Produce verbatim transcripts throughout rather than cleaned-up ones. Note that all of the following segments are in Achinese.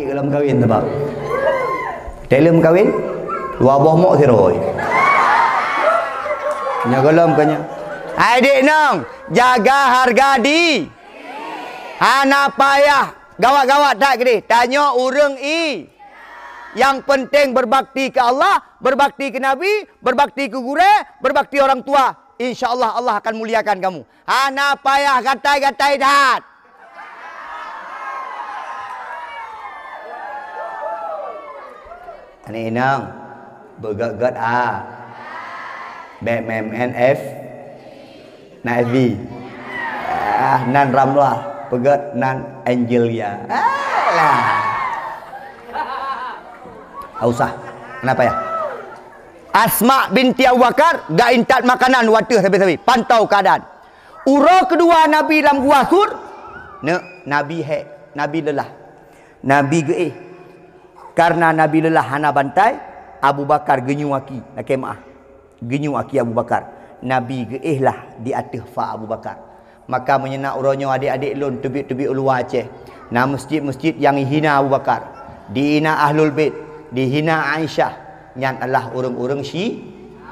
Gohlom kawin sabab. Teuh lheueh meukawen, dua boh mok siroi. Nyoe gohlom keu nyoe. Hai dik nong, jaga harga di-, hana payah gawat-gawat that keudeh. Tanyoe ureueng i. Yang penting berbakti ke Allah, berbakti ke Nabi, berbakti ke gurée, berbakti orang tua. Insya Allah, Allah akan muliakan kamu. Hana payah gatai-gatai that. Aneuk inong, beugét-gét a. Bèk main F, na F B. Ah, nan Ramlah, peugét nan Angelia. Alah. Tak usah. Kenapa ya? Asma binti Abu Bakar gak intat makanan u ateueh sabe-sabe, pantau keadaan. Uroe keudua Nabi lam Gua Sur, neuk, Nabi hék, Nabi leulah. Nabi geuéh. Karena Nabi leulah hana bantai, Abu Bakar geunyoe aki, lakée meuáh. Geunyoe aki Abu Bakar. Nabi geuéh lah di ateueh fa Abu Bakar. Maka meunyoe na uroe nyoe adék-adék lôn teubiet-teubiet u luwa Aceh, na meuseujid-meuseujid nyang ihina Abu Bakar, dihina Ahlul Bait, dihina Aisyah, nyan adalah ureuëng-ureuëng Syi-,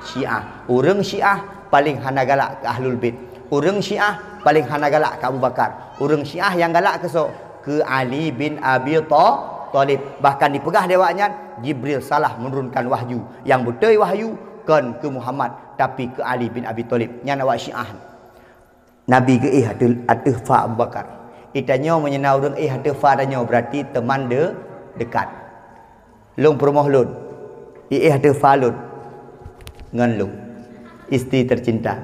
Syiah. Ureuëng Syiah paléng hana galak keu Ahlul Bait. Ureuëng Syiah paléng hana galak keu Abu Bakar. Ureuëng Syiah nyang galak keu soe? Keu Ali bin Abi Tha-, Thalib. Bahkan dipeugah lé awaknyan, Jibril salah menurunkan wahyu. Nyang beutôi wahyu kon keu Muhammad, tapi keu Ali bin Abi Thalib. Nyan awak Syiah. Nabi geuéh ateueh, ateueh fa Abu Bakar. Itanyoe meunyoe na ureuëng éh ateueh fa tanyoe, berarti teman de-, dekat. Lôn peurumoh lôn, iéh ateueh fa lôn ngon lôn, istri tercinta.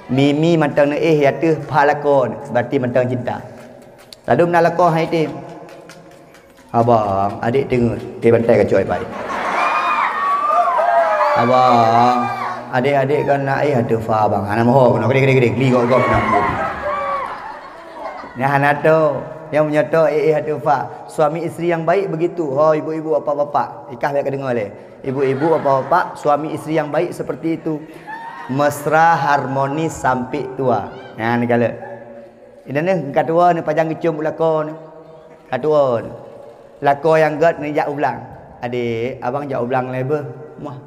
Mimi mantong neuéh ateueh fa lakoe, berarti mantong cinta. Lalu meunan lakoe hai tem. Abang, adék teungeut, keu bantai kacok ipai. Abang, adék-adék kan na éh ateueh fa, bang. Hana moho keunoe, gede-gede, gede, geli gok-gok na. Nyan hana to, nyang meunyoe to éh, éh ateueh fa. Suami istri yang baik begitu, ho ibu-ibu, bapak-bapak. Ikah bèk kadeungoe lé. Ibu-ibu, bapak-bapak, suami istri yang baik seperti itu. Mesra harmonis sampai tua. Nyan kalon. Inan neuh ka tuwo neuh pajang geucom u lakoe neuh. Ka tuwo neuh. Lakoe nyang gét neujak u blang. "Adék, abang jak u blang lé beuh." "Muah."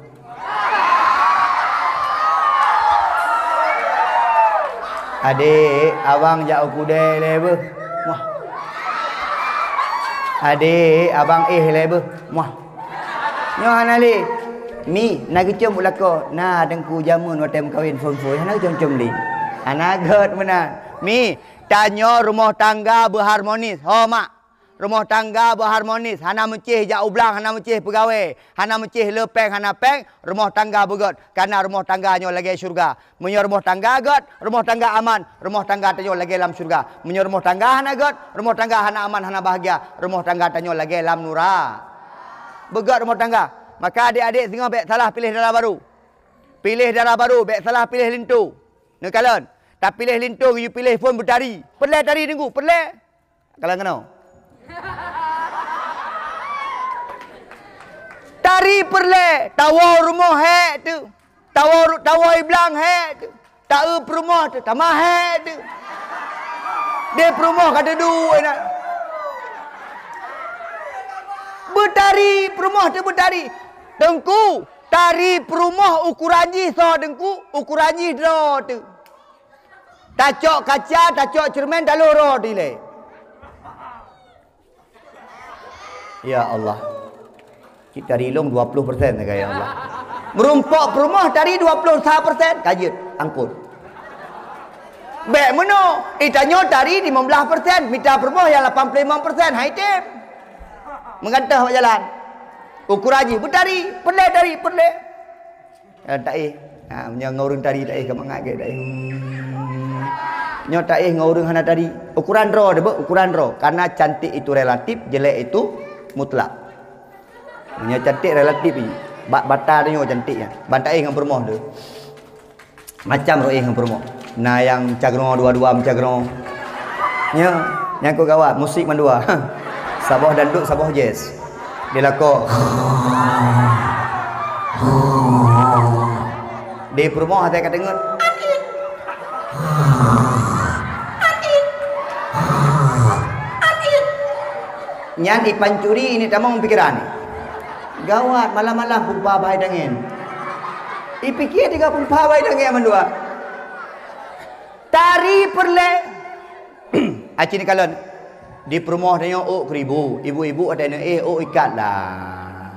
"Adék, abang jak u keudè lé beuh." "Muah." "Adék, abang éh lé beuh." "Muah." Nyoe hana lé. Mi, na geucom u lakoe. Na teungku jameun watèe meukawen phôn-phôn. Hana geucom-com lé. Hana gét meunan. Mi, Tanyoe rumoh tangga beuharmonis. Ho, mak. Rumoh tangga beuharmonis. Hana meucéh jak u blang, hana meucéh peugawée, hana meucéh le péng, hana péng, rumoh tangga beugét. Karena rumoh tangga nyoe lagée syeuruga. Meunyoe rumoh tangga gét, rumoh tangga aman, rumoh tangga tanyoe lagée lam syeuruga. Meunyoe rumoh tangga hana gét, rumoh tangga hana aman, hana bahagia, rumoh tangga tanyoe lagée lam nura-, beugét rumoh tangga. Maka adék-adék singoh bèk salah piléh dara barô. Piléh dara barô, bèk salah piléh linto. Neukalon, tapiléh linto geuyue piléh phôn beutari. Peureulée tari Teungku, peureulée. Kalon keunoe. Tari peureulée, tawoe rumoh hék teuh. Tawoe ru-, tawoe i blang hék teuh. Ta-eu peurumoh teuh, tamah hék teuh. Deh peurumoh ka teuduek na. Beutari, peurumoh teuh beutari. Teungku, tari peurumoh ukuran jih soe Teungku, ukuran jih droe teuh. Tacok kaca, tacok ceureumen, taloh droe dilée. Ya Allah. Cit tari lôn dua ploh persen sagai, ya Allah. Meurumpok peurumoh tari dua ploh sa persen, ka jeuet, angkut. Bèk meunoe, itanyoe tari limong blaih persen, mita peurumoh nyang lapan ploh limong persen, hai tem. Meugantoh bak jalan. Ukuran jih beutari, peureulée tari, peureulée. Eh, taéh. Ha, meunyoe ngon ureuëng tari taéh, ka mangat gét taéh. Hmm. Nyoe taéh ngon ureuëng hana tari. Ukuran droe deh, beuh, ukuran droe. Karena cantik itu relatif, jelek itu mutlak. Meunyoe cantik relatif ni. Bak mata tanyoe cantik nyan. Ban taéh ngon peurumoh tu. Macam roh éh ngon peurumoh. Na nyang meucagroe dua-dua meucagroe. Nyoe, nyang keu gawat, musik mandua. Saboh dangdut, saboh jazz. Di lakoe. Di peurumoh asai ka deungon. Nyan ipancuri ini tamong pikiran. Gawat, malam-malam pumpa bahai tangen. Ipike tiga pumpa bahai tangen mandua. Tari peureulée. Aci neukalon. Di peurumoh tanyoe ôk keuribu, ibu-ibu watée neuéh ôk ikat lah.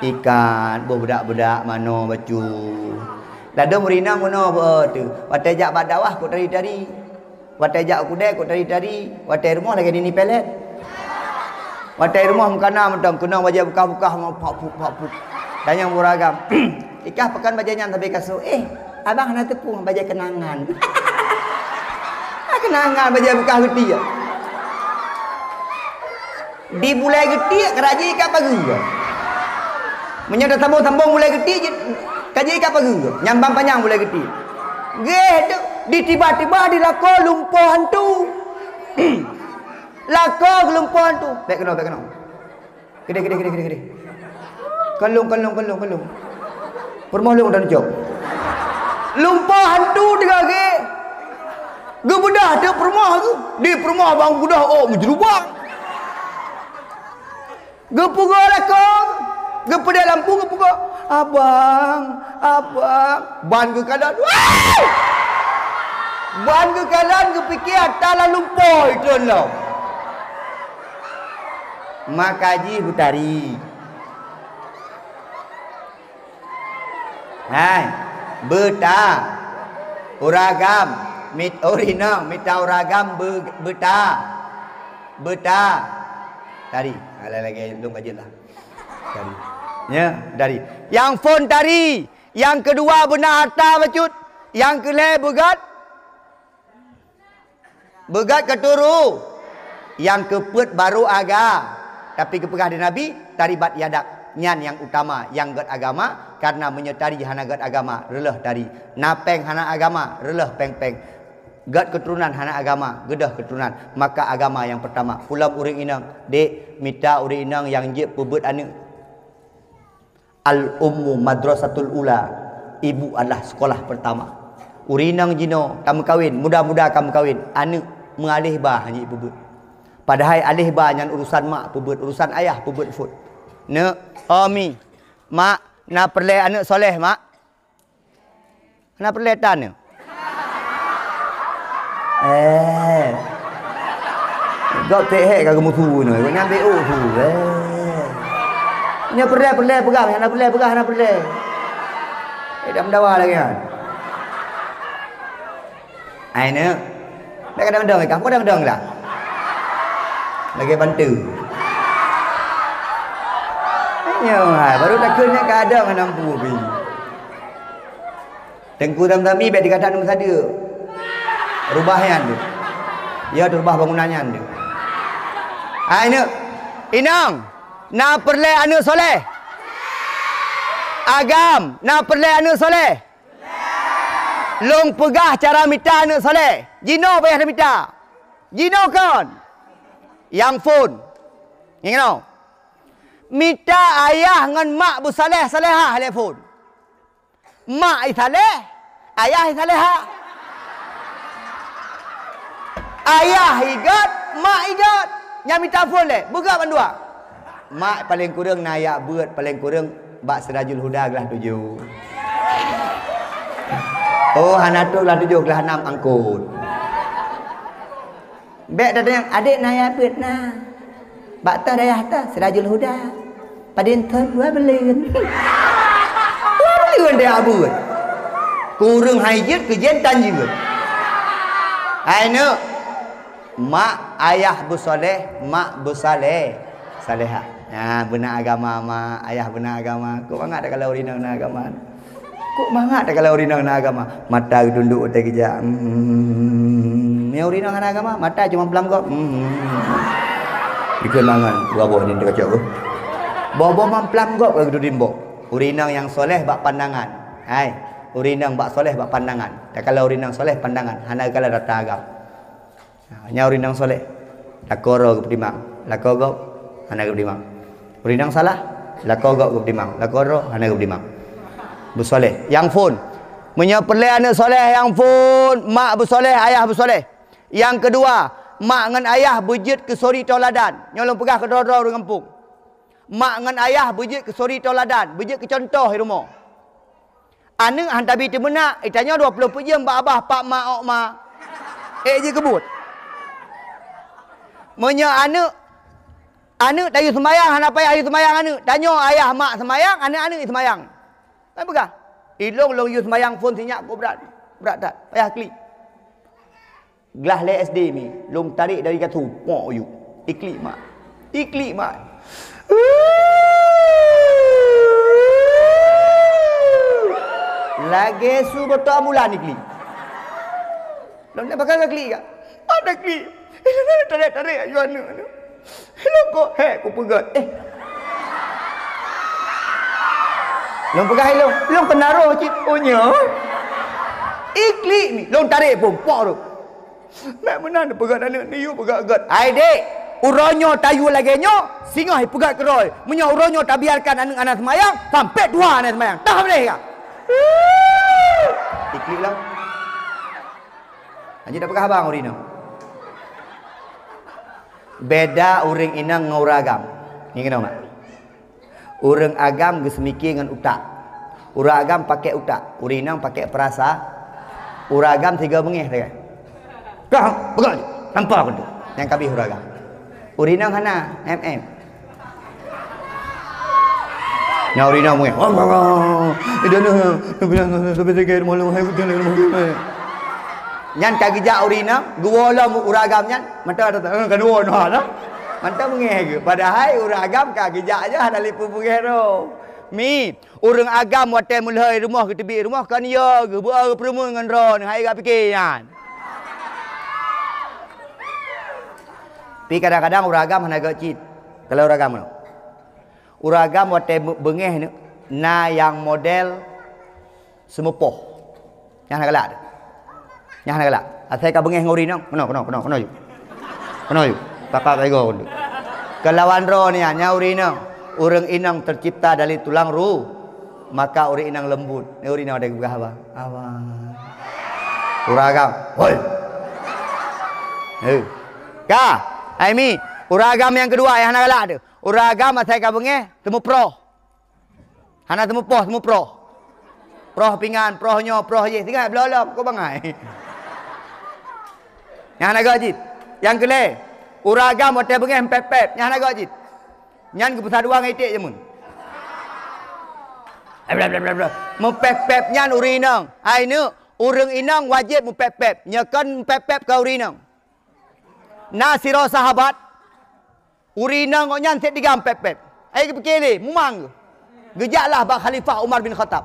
Ikat, boh beudak-beudak, manoe, bacut. Ladôm ureueng inong meunoe beuet teuh. Watée jak bak dakwah kok tari-tari. Watée jak u keudée kok tari-tari. Watée rumoh lagée nini pelet. Watée rumoh meukana mantong keunong bajée bukah-bukah ngon pak puk, pak puk. Tanyong ureueng agam. Ikah pakon bajée nyan sabe kasô. Eh, abang hana teupeu bajée keunangan. Ah, keunangan bajée bukah geuti. Di bulée geuti ka rajin ikat pageue. Meunyoe tasambong-sambong bulée geuti jeuet ka jeuet ikat pageue. Nyambang panyang bulée geuti. Geh tu di tiba-tiba di lakoe lumpoe hantu. Lakoe lumpoe hantu. Bék keunoe, bék keunoe. Keudeh, keudeh, keudeh, keudeh, keudeh. Kalong, kalong, kalong, kalong. Peurumoh lôn dan cok. Lumpoe hantu teuka geh. Geubeudah teuk peurumoh tu. Di peurumoh bang geudah ôk meujeurubak. Geupeugah lakoe, geupeudeh lampu geupeugah, "Abang, abang." Ban geukalon. Wah! Ban geukalon geupike atra lam lumpoe treun lom. Maka jih beutari. Hai, beuta. Uragam, mit, urinong, mita uragam be-, beuta. Beuta. Tari. Alah lagée lôn ka jeuet lah. Tari. Ya, tari. Nyang phon tari. Nyang keudua beuna harta bacut. Nyang keulhée beugat. Beugat keuturu. Nyang keupeuet baru aga. Tapi geupeugah di Nabi, taribat yadak. Nyan nyang utama, nyang gét agama, karena meunyoe tari hana gét agama, reuloh tari. Na péng hana agama, reuloh péng-péng. Gét keuturonan hana agama, geudoh keuturonan. Maka agama nyang peurtama. Pulom ureueng inong, dek, mita ureueng inong nyang jeuet peubeuet aneuëk. Al-ummu madrasatul ula, ibu adalah sekolah pertama. Ureueng inong jinoe ka meukawen, muda-muda ka meukawen, aneuëk meualéh ba hana jipeubeuet. Padahai aléh ba nyan urusan mak peubeuet, urusan ayah peubeuet phon. Neuk, oh mi, mak, na peureulée aneuëk soléh, mak? Na peureulée tan nyoe? Eh. Gob teuh hék ka geumusu nyoe. Gobnyan B O su. Eh. Nyoe peureulée, peureulée peugah, na peureulée peugah, na peureulée. Eh, dak meudawa lagée nyan. Ai nyoe. Dak kadang dong ikah, kadang dong lah. Lagée bantu. Nyoe hai, baru takheun nyan ka dong hana mampu pi. Teungku Zamzami bék dikata ngon sadeue. Rubah nyan tu. Ya, tu rubah bangunan nyan tu. Hai neuk. Inong, na peureulée aneuëk soléh? Agam, na peureulée aneuëk soléh? Lôn peugah cara mita aneuëk soléh. Jinoe payah tamita. Jinoe kon. Nyang phon. Nyang keunoe. Mita ayah ngon mak beusoléh-soléhah lé phon. Mak i saléh, ayah i saléha. Ayah i gét, mak i gét. Nyang mita phon lé, beugét bandua. Mak paleng kureueng na yak beuet, paleng kureueng bak Sirajul Huda glah tujoh. Oh, hana trok glah tujoh, glah nam angkot. Bék tatanyong, "Adék na yak beuet na?" Bak toh dayah toh, Sirajul Huda. Padum thon dua buleuen. Dua buleuen dayah beuet. Kureueng hai jeuet keu jén tan jeuet. Hai neuk. Mak ayah beusoléh, mak beusaléh. Salehah. Nah, beuna agama mak, ayah beuna agama. Kok bangat dak kalau ureueng na agama? Kok mangat takalon ureueng inong na agama? Mata geutundok watée geujak. Hmm. Meunyoe ureueng inong hana agama, mata cuma peulam gob. Hmm. Dikeue mangat, dua boh ni teuka cok. Boh-boh man peulam gob ka geutundok. Ureueng inong nyang soleh bak pandangan. Hai, ureueng inong bak soleh bak pandangan. Takalon ureueng inong soleh pandangan, hana geukalon rata agam. Ha, nyan ureueng inong soleh. Lakoe droe geupeutimang, lakoe gob hana geupeutimang. Ureueng inong salah, lakoe gob geupeutimang, lakoe droe hana geupeutimang. Beusoleh, nyang phon. Meunyoe peureulée aneuëk soleh nyang phon, mak beusoleh, ayah beusoleh. Nyang keudua, Mak ngon ayah beujeuet keu suri tauladan. Nyoe lôn peugah keu droe-droe ureuëng gampông. Mak ngon ayah beujeuet keu suri tauladan, beujeuet keu cuntoh di rumoh. Aneuëk han tabi teumeunak, itanyoe dua ploh peuet jeuem bak babah, pak ma, ôk ma. Ék jikeubuet. Meunyoe aneuëk, aneuëk tayue seumayang, hana payah yue seumayang aneuëk. Tanyoe ayah mak seumayang, aneuëk-aneuëk seumayang. Kan peugah, "Ilong lôn yue seumayang phon sinyak kok brat, brat that, payah klik." Glah lé S D mi, lôn tarek dari gatu, pok yue. Iklik mak. Iklik mak. Lagée su botol ambulan iklik. Lôn nak pakai ka klik ka? Ada klik. Tarek-tarek aju aneuëk tu. Ilong kok hek kupeugét. Eh. Lôn peugah ilong, lôn keunaroh cit. Oh nyoe. Iklik mi, lôn tarek pom, pok tu. Mak meunan peugah aneuëk, neuyue peugah gét. Hai dek, uroe nyoe tayue lagée nyoe, singoh ipeugét keudroe. Meunyoe uroe nyoe tabiarkan aneuëk hana seumayang, sampai tuha hana seumayang. Tah boleh ka? Iklik lah. Hana tapeugah abang ureuëng inong. Beda ureuëng inong ngon ureuëng agam. Ngieng keunoe mak. Ureuëng agam geuseumiké ngon utak. Ureuëng agam pakai utak, ureuëng inong pakai perasa. Ureuëng agam sigoe beungéh sagai. Kah, peugah je. Nampak aku tu. Nyang kabeh ureuëng agam. Ureuëng inong hana, em-em. Nyan ureuëng inong beungéh. Wah, wah, wah. Ida na, tapi, tapi, tapi, tapi, Nyan ka geujak ureuëng inong, geuwoe lom ureuëng agam nyan, mantong, eh, ka geuwoe noh, noh. Mantong beungéh geuh. Padahai ureuëng agam ka geujak, jah hana lé peue beungéh droe. Mi, ureuëng agam watée meulheueh rumoh, geuteubiet rumoh, kon yo geuh, beu peureumeun ngon droeneuh, hai ka pike nyan. Pi kadang-kadang ureuëng agam hana gét cit. Kalau ureuëng agam nyoe. Ureuëng agam watée beungéh nyoe, na nyang model seumupoh. Nyang hana galak tu. Nyang hana galak. Asai ka beungéh ngon ureuëng inong, keunoe, keunoe, keunoe, keunoe ju. Keunoe ju. Kakak ka igoe keunoe. Keulawan droe nyan, nyan ureuëng inong. Ureuëng inong tercipta dari tulang ru-, maka ureuëng inong lembut. Ni ureuëng inong ada geupeugah haba. Haba. Ureuëng agam, "Hoi." Hei. Ka, hai mi, ureuëng agam nyang keudua nyang hana galak tu. Ureuëng agam asai ka beungéh, teumuproh. Hana teumupoh, teumuproh. Proh pingan, proh nyoe, proh jéh. Singoh bloe lom, kok bangai. Nyang hana gét cit. Nyang keu lhée, ureuëng agam watée beungéh meupép-pép. Nyang hana gét cit. Nyan geupeusaduwa ngon iték jameun. Meupép-pép nyan ureuëng inong. Hai neuk, ureuëng inong wajéb meupép-pép. Nyoe kon meupép-pép keu ureuëng inong. Na sidroe sahabat, ureuëng inong gobnyan sép digam pép-pép. Ai geupike lé, mumang geuh. Geujaklah bak Khalifah Umar bin Khattab.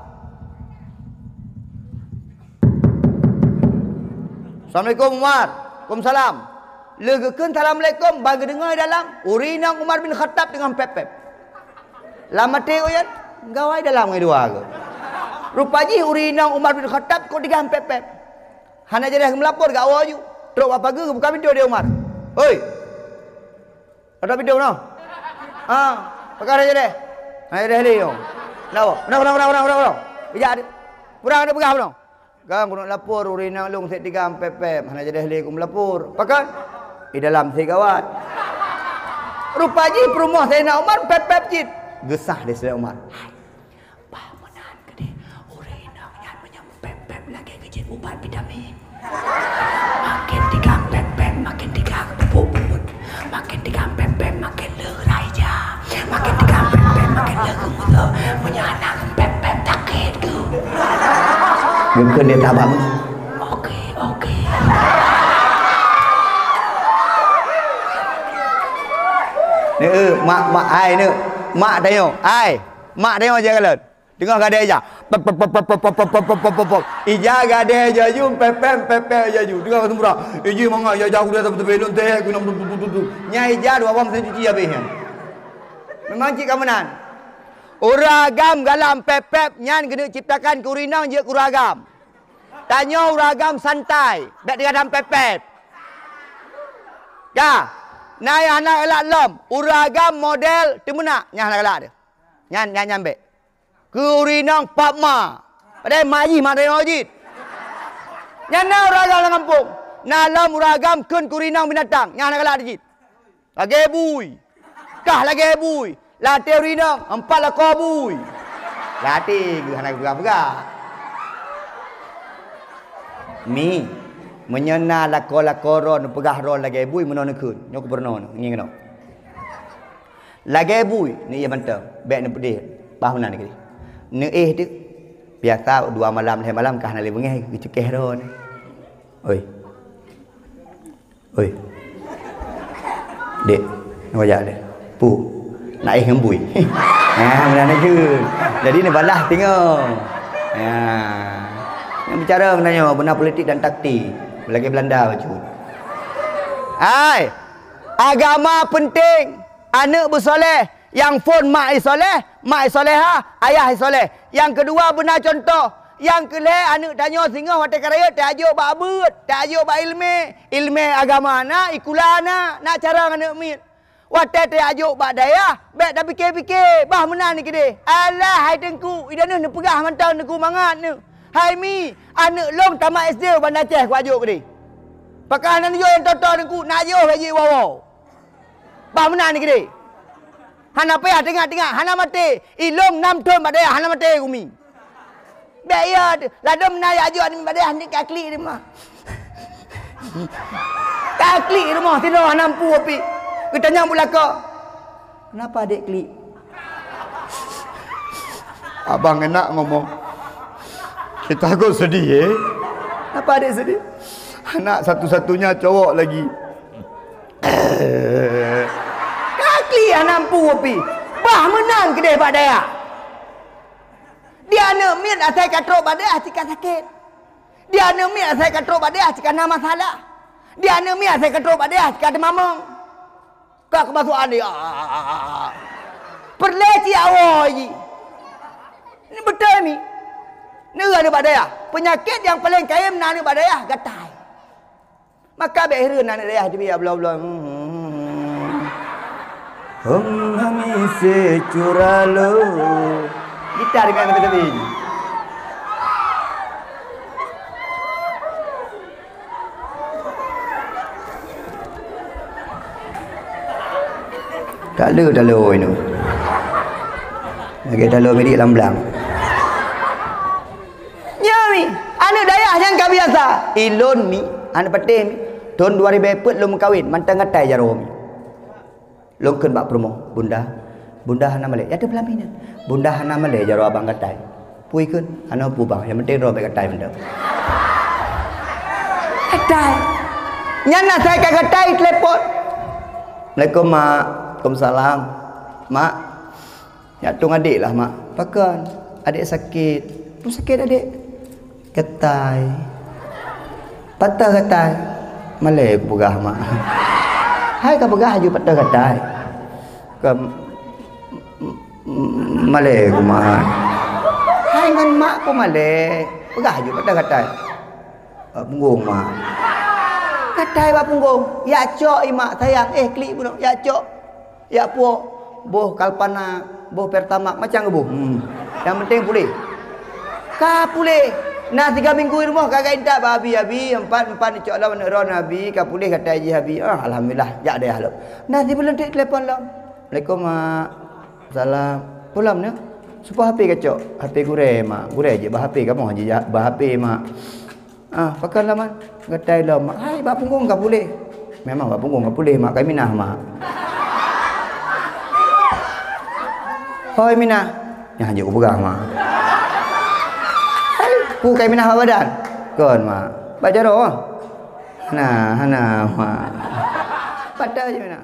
"Assalamualaikum Umar." "Waalaikumsalam." Lheueh geukheun assalamualaikum, ban geudeungoe dalam, ureuëng inong Umar bin Khattab teungoh pép-pép. Lam até gobnyan, gawai dalam ngon dua geuh. Rupa jih ureuëng inong Umar bin Khattab kok digam pép-pép. Hana jadeh geumeulapor, geuwoe ju. Trok bak pageue geubuka pintoe lé Umar. "Hoi! Ada pintoe noh." "Ah, pakon hana jadeh?" "Hana jadeh lé nyoe." "Kenapa?" "Kenapa, kenapa, kenapa, kenapa, kenapa?" "Ijak, kurang ada peugah bunoe." "Kan keuneuk lapor ureuëng inong lôn sép digam pép-pép, hana jadeh lé keuneuk lapor." "Pakon?" "Di dalam sép gawat." Rupa jih peurumoh Saidina Umar pép-pép cit. Geusah lé Saidina Umar. Bah meunan keudeh, ureuëng inong nyan meunyoe meupép-pép lagée geujeuet ubat vitamin. Makin digam pép-pép, makin digam pupuk buet. Makin digam pép-pép, makin le rai ja. Makin digam pép-pép, makin le geumeudoe. Meunyoe hana geupép-pép, sakét geuh. Geukheun lé sahabat meunan. Oke, oke. Ni, eh, mak, mak, ai, ni. Mak tanyoe, ai. Mak tanyoe jak kalon. Teungoh gadée ija. Pop, pop, pop. Ija gadée jaju, pepem, pepem jaju. Teungoh ka seumeubra. Iji mangat ija, ija kuda teupeu-teupeu lôn teh, guna tu, tu, tu, tu, tu. Nyan ija dua bang meusen cuci habéh nyan. Memang cit ka meunan. Ureuëng agam galam pep-pep nyan geuneuk ciptakan keu ureuëng inong jeuet keu ureuëng agam. Tanyoe ureuëng agam santai, bék teugadang pep-pep. Ka, na nyang hana galak lom, ureuëng agam model teumeunak nyang hana galak deuh. Nyan, nyan, nyan bék. Keu ureuëng inong pap ma. Padahai ma jih ma teurimong jih. Nyan na ureuëng agam lam gampông. Na lom ureueng agam kheun keu ureueng inong binatang, nyan hana galak di cit. Lagèe bui. Kah lagèe bui. Lam até ureueng inong, empat lakoe bui. Lam até geuh hana geupeugah-peugah. Mi, meunyoe na lakoe-lakoe droe neupeugah droe lagèe bui, meunoe neukheun. Nyoe kupeurunoe, ngieng keunoe. Lagèe bui, neuéh mantong. Bèk neupeudeh. Bah meunan keudeh. Neuéh teuk. Biasa dua malam, lhèe malam ka hana lé beungèh, geucukèh droe nyan. Oi. Oi. Dek, nak jak dek. Pu. Nak éh ngon bui. Ha, meunan lagèe. Jadi neubalah teungoh. Ha. Nyang bicara keunan nyoe beuna politik dan taktik. Lagèe Belanda bacut. Hai, agama penting. Aneuk beusoleh, nyang phôn mak i soleh, mak i solehah, ayah i soleh. Nyang keudua beuna cuntoh. Nyang keulhèe aneuk tanyoe singoh watèe ka rayeuk tajak jok bak beuet, tajak jok bak ileumèe, ileumèe agama na, ikula na, na carông aneuk miet. Watèe tajak jok bak dayah, bèk tapike-pike, bah meunan keudeh. Alah hai teungku, i droeneuh neupeugah mantong teungku mangat neuh. Hai mi, aneuk lôn tamat S D u Banda Aceh kujak jok keudeh. Pakon hana neujok nyang toe-toe teungku, nak jok lagèe woe-woe. Bah meunan keudeh. Hana payah teuingat-ingat, hana maté. I lôn nam thôn bak dayah hana maté gumi. Bèk iya, ladôm na jak jok aneuk miet bak dayah, aneuk ka klik di rumoh. Ka klik di rumoh, sidroe hana mampu api. Geutanyong bak lakoe, "Kenapa adek klik?" Abang enak ngomong. Kita kok sedih, eh? Kenapa adek sedih? Anak satu-satunya cowok lagi. Ka klik hana mampu api. Bah meunan keudeh bak dayah. Di aneuk miet asai ka trok bak dayah cit ka sakét. Di aneuk miet asai ka trok bak dayah cit ka na masalah. Di aneuk miet asai ka trok bak dayah cit ka teumamong. Ka keumasukan dia. Peureulèe cit awoe jih. Ni beutôi ni. Neu aneuk bak dayah. Peunyakét nyang paleng kayém na aneuk bak dayah, gatai. Maka bèk hireuen aneuk dayah teubiet bloe-bloe. Hom hami se curalo. Gitar deungon teubit-teubit. Tak le taloe inoe. Lagèe taloe midik lam blang. Nyoe mi, aneuk dayah nyang ka biasa. Ilôn mi, aneuk patéh mi. Thôn dua ribèe peuet lôn meukawen, mantong gatai jaroe mi. Lôn kheun bak peurumoh, "Bunda, bunda hana malèe." Ya teupeulami nyan. "Bunda hana malèe jaroe abang gatai." "Peue kheun?" "Hana peue bang, nyang penting droe bèk gatai mantong." Gatai. Nyan asai ka gatai telepon. "Assalamualaikum, Mak." "Waalaikumsalam." "Mak, jak tueng adek lah, Mak." "Pakon?" "Adek sakét." "Peue sakét adek?" "Gatai." "Patah gatai?" "Malèe kupeugah, Mak." "Hai kapeugah aju patah gatai." "Ka, m-, m-, malèe ku, Mak." "Hai ngon mak peue malèe? Peugah aju patah gatai." "Bak punggong, Mak." "Gatai bak punggong?" "Jak cok i, Mak, sayang." "Eh, klik bunoe, jak cok." Jak puwoe, boh Kalpana, boh Pertamax, macam geuboh. Hmm. Nyang penting puléh. Ka puléh. Na tiga minggu i rumoh ka geuintat bak abi, "Abi, empat, empat neucok lom aneuk droeneuh, Abi, ka puléh gatai jih, Abi." "Ah, alhamdulillah, jak dayah lom." Na sibuleuen teuk telepon lom. "Assalamualaikum, Mak." "Salam." "Peue lom, Neuk?" "Soe po H P kacok?" "H P gurèe, Mak." "Gurèe jeuet bak H P, kamoe jeuet bak H P, Mak." "Ah, pakon lom, Man?" "Gatai lom, Mak." "Hai, bak punggong ka puléh." "Memang bak punggong ka puléh, Mak, ka i Minah, Mak." "Hôi Minah." "Nyan jeuet kupeugah, Mak." "Hai, peue ka i Minah bak badan?" "Kon, Mak." "Bak jaroe?" "Hana, hana, Mak." "Patah jih, Minah."